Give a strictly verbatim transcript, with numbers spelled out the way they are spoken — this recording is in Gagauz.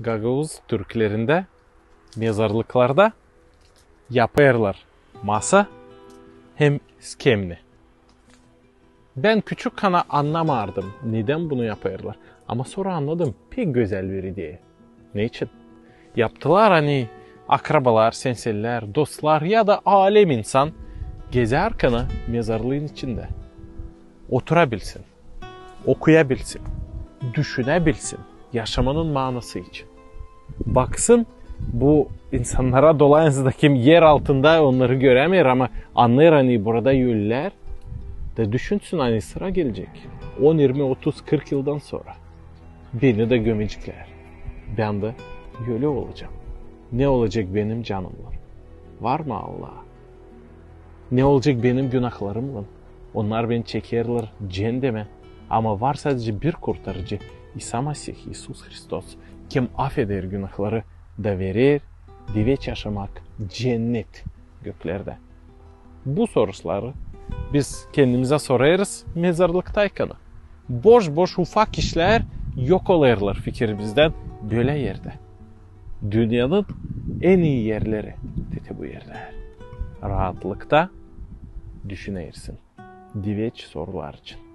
Gagauz türklerindä mezarlıklarda yapêrlar masa hem skemne. Bän küçükkän annamardım, nedän bunu yapêrlar. Ama sora annadım, pek gözäl bir ideya. Neçin? Yaptılar, ani akrabalar, sensellär, dostlar ya da alem insan gezärkän mezarlıın içindä oturabilsin, okuyabilsin, düşünäbilsin yaşamanın manası için. Baksın, bu insannara dolayısında, kim er altında, onnarı görämeer, ama annêêr, ani burada ölülär. Da düşünsün, ani sıra gelecek on, irmi, otuz, kırk yıldan sora. Beni dä gömeceklär. Bän dä ölü olacam. Ne olacek benim canımnan? Var mı Allah? Ne olacek benim günahlarımnan? Onnar beni çekerlär cendemä. Ama var sadecä bir kurtarıcı, İsa Masih, İisus Hristos, kim afeder günahları da verer diveç yaşamak, cennet göklerdä. Bu soruşları biz kendimizä sorêrız mezarlıktaykan. Boş-boş ufak işlär yok olêrlar fikirimizdän bölä erdä. Dünnenin en ii erleri te bu erlär. Raatlıkta düşünersin diveç sorular için.